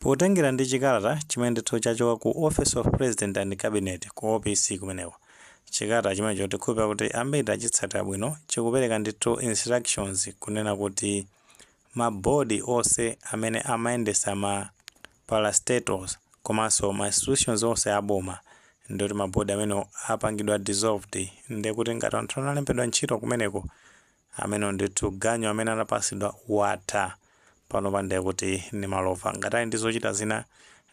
Potengera ndi chikalata chimene ndithu chachoka ku Office of President and Cabinet, ku OPC kumeneko, chikalata chimenecho tikhulupira kuti ambiri tachitsatira bwino. Chikupereka ndithu instructions kunena kuti mabodi onse amene amayendesa ma parastatals komanso ma institutions onse aboma, ndikuti mabodi amene apangidwa dissolved. Ndikuti ngati anthu analembedwa ntchito kumeneko, amene ndithu ganyu amene anapasidwa watha panopa, ndiye kuti ndi malova. Ngati ali ndi zochita zina,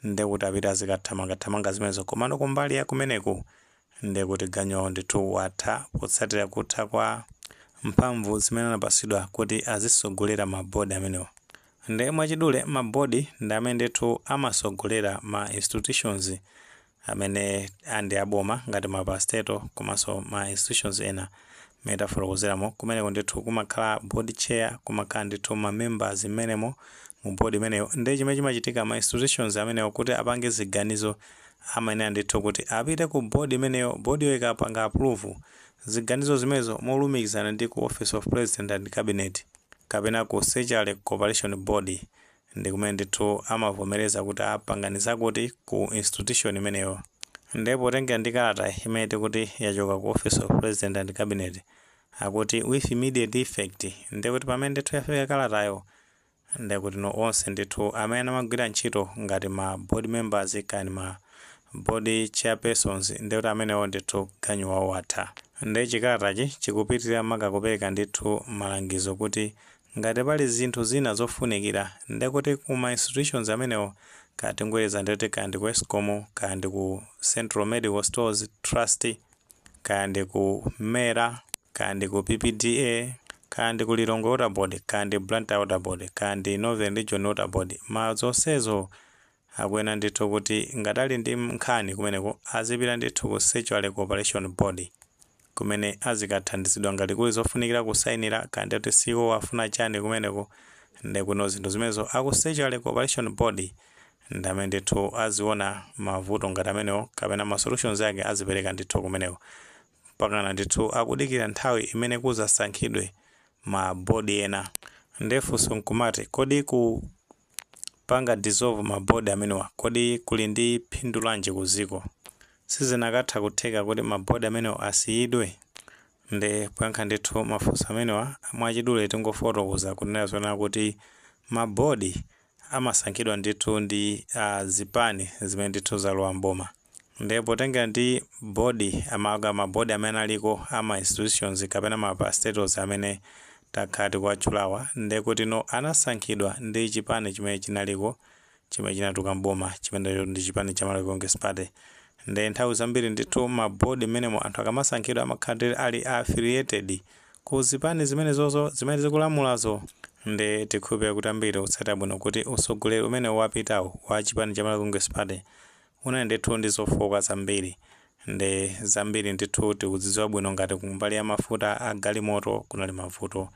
ndiye kuti apita azikathamangathamanga zimenezo. Komano kumbali ya kumeneko, ndiye kuti ganyu wawo ndithu watha potsatira kutha kwa mphamvu zimene anapasidwa kuti azisogolera mabodi amenewo. Ndiye mwachidule, mabodi ndi amene ndithu amasogolera ma institutions amene andi aboma ngati ma parastatal komanso ma institutions ena mmene tafotokozeramo. Kumeneko ndithu kumakhala board chair, kumakhala ndithu ma members mmenemo mu board imeneyo. Ndiye chimene chimachitika, ma institutions amenewo kuti apange ziganizo, amayenera ndithu kuti apite ku board imeneyo. Board yo ikapanga approve ziganizo zimenezo molumikizana ndi ku Office of President and Cabinet kapena ku Statutory Corporation Board, ndi kumene ndithu amavomereza kuti apanganiza kuti ku institution imeneyo. Ndipo potengera ndi kalata imene tikuti yachoka ku Office of President and Cabinet, akuti with immediate effect. Ndikuti pamene ndithu yafika kalatayo, ndikuti no onse ndithu amene amagwira ntchito ngati ma board members kani ma board chairpersons, ndikuti amenewo ndithu ganyu wawo watha. Ndi chikalatachi chikupitirira maka kupereka ndithu malangizo kuti ngati pali zinthu zina zofunikira, ndikuti kuma institutions amenewo, katingweza ndikuti kaya ndi ku ESCOM, kaya ndi ku Central Medical Stores Trust, kaya ndi ku MERA, kaya ndi ku PPDA, kaya ndi ku Lilongwe Water Board, kaya ndi Blantyre Water Board, kaya ndi Northern Region Water Board, ma zonsezo akuyenera ndithu kuti ngati ali ndi nkhani kumeneko, azipita ndithu ku Statutory Corporation Board kumene azikathandizidwa. Ngati kuli zofunikira kusayinira, kaya ndi kuti CEO afuna chani kumeneko, ndikuno zinthu zimenezo aku Statutory Corporation Board ndi amene ndithu aziona mavuto ngati amenewo kapena ma solutions ake azipereka ndithu kumeneko, mpakana ndithu akudikira nthawi imene kuzasankhidwe ma board ena. Ndefunso nkumati, kodi kupanga dissolve ma board amenewa, kodi kuli ndi phindu lanji ku ziko? Sizinakatha kutheka kuti ma board amenewa asiyidwe? Ndi poyankha ndithu mafunso amenewa, mwachidule tingofotokoza kunena zoona kuti mabodi amasankhidwa ndithu ndi zipani zimene ndithu zalowa mboma. Ndipo potengera ndi board amaga mabodi amene aliko ama institutions kapena ma parastatals amene takhala tikuwatchulawa, ndekuti no anasankhidwa ndi chipani chimene chinaliko, chimene chinatuluka mboma, chimenecho ndi chipani cha Malawi Congress Party. Ndi nthawi zambiri ndithu mabodi mmenemo anthu akamasankhidwa amakhala ali affiliated ku zipani zimenezozo zimene zikulamulazo. Ndi tikhulupirira kuti ambiri kutsatira bwino kuti utsogoleri umene wapitawo wa chipani cha Malawi Congress Party unali ndithu ndi zofowoka zambiri. Ndi zambiri ndithu tikudzidziwa bwino, ngati kumbali ya mafuta a galimoto kunali mavuto,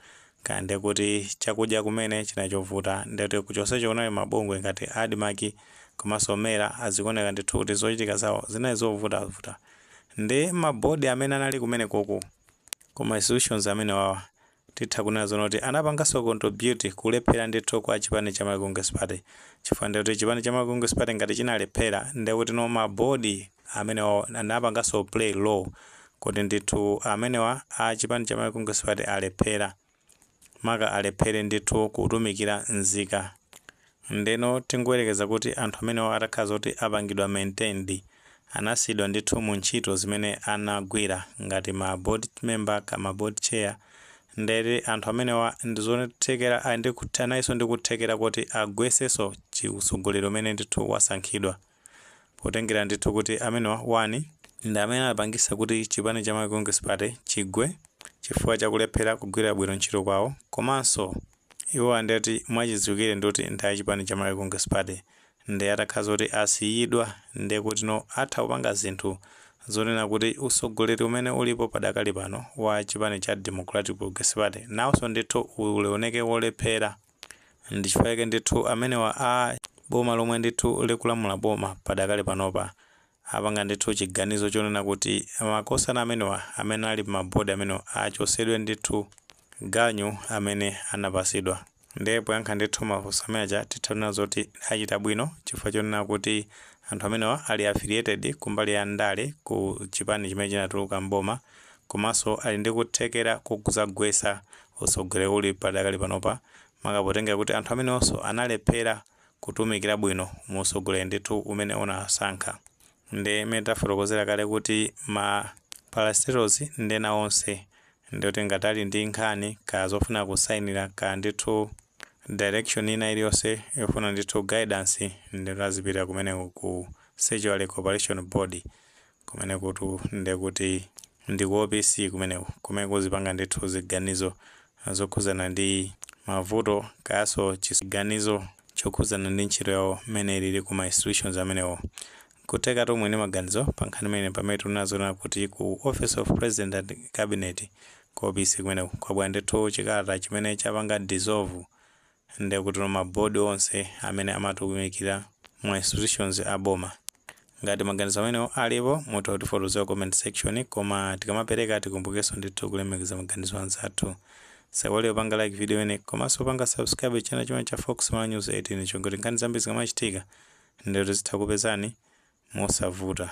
kaya ndi kuti chakudya kumene chinali chovuta. Ndikuti kuchonsecho kunali mabungwe ngati ADMARC komanso MERA, azikuoneka ndithu kuti zochitika zawo zinali zovutavuta. Ndi mabodi amene anali kumene koko kuma institutions amene wawa, titha kunena zoona kuti anapanganso contribute kulephera ndithu kwa chipani cha Malawi Congress Party, chifukwa ndikuti chipani cha Malawi Congress Party ngati chinalephera, ndikuti no mabodi amenewa anapanganso play role kuti ndithu amenewa a chipani cha Malawi Congress Party alephera, maka alephere ndithu kutumikira nzika. Ndeno tingoyerekeza kuti anthu amenewa atakhala zoti apangidwa maintained, anasiyidwa ndithu mu ntchito zimene anagwira ngati ma board member kama board chair, ndeti anthu amenewa ndizothekera ali ndi anayinso ndi kuthekera kuti agwesenso chiutsogoleri umene ndithu wasankhidwa, potengera ndithu kuti amenewa one ndi amene anapangisa kuti chipani cha Malawi Congress Party chigwe chifukwa chakulephera kugwira bwino ntchito kwawo. Komanso iwo andati mwachidziwikire ndikuti nthawi chipani cha Malawi Congress Party, ndi atakhala zoti asiyidwa, ndiye kuti no atha kupanga zinthu zonena kuti utsogoleri umene ulipo padakali pano wa chipani cha Democratic Progressive Party nawonso ndithu ulioneke wolephera. Ndi chifukwa chake ndithu amenewa a boma lomwe ndithu likulamula boma padakali panopa apanga ndithu chiganizo chonena kuti makosana amenewa amene ali mabodi amenewa achosedwe ndithu ganyu amene anapasidwa. Ndiye poyankha ndithu mafunso ameneja, titha kunena zoti achita bwino, chifukwa chonena kuti anthu amenewa ali affiliated kumbali ya ndale ku chipani chimene chinatuluka mboma, komanso ali ndi kuthekera kuzagwetsa utsogoleri uli padakali panopa, makapotengera kuti anthu amenewonso analephera kutumikira bwino mu utsogoleri ndithu umene unasankha. Ndi imene tafotokozera kale kuti ma parastatals ndi ena onse, ndikuti ngati ali ndi nkhani kaya zofuna kusayinira, kaya ndithu direction ina iliyonse yofuna ndithu guidance, ndikuti azipita kumeneko ku Statutory Corporation Board kumene kutu, ndekuti ndi ku OPC kumeneko, kumene kuzipanga ndithu ziganizo zokhuzana ndi mavuto kayaso chiganizo chokhuzana ndi ntchito yawo mmene ilili ku ma institutions amenewo. Kutheka tomwe ndi maganizo pa nkhani imene, pamene tinazona kuti ku Office of President and Cabinet, ku OPC kumeneko, kwabwera ndithu chikalata chimene chapanga dissolve ndekuti ma board onse amene amatumikira mu institutions aboma. Ngati maganizo amenewo alipo, mutha kutifotokozera comment section. Koma tikamapereka, tikumbukenso ndithu kulemekeza maganizo anzathu. Saiwale kupanga like video ine, komanso kupanga subscribe channel chimene cha Fox Malawi News 18, chongoti nkhani zambiri zikamachitika, ndikuti zitha kupezani mosavuta.